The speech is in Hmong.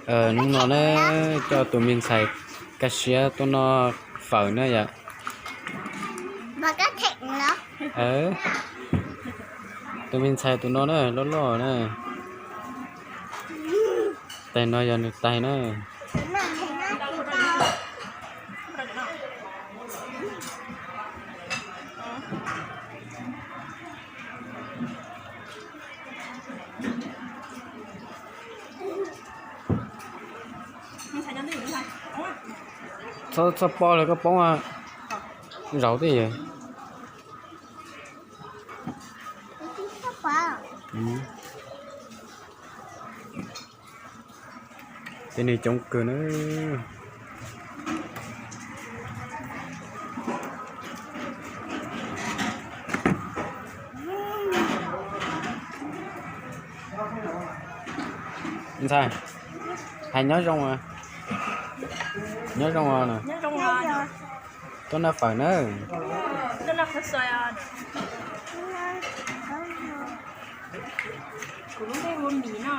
Hnub no na, coj tus me ntxhais kaj siab tuaj noj fawm na yom. Tus me ntxhais tus no na, loj loj na. Tais no yog nws tais na. Txhob poob li, koj poob zaum tib. Ces nws coob kawg na. Ntxhais, hais nyob zoo, nyob zoo. Tuaj noj fawm nawb. Kuv lub npe hu Mim no.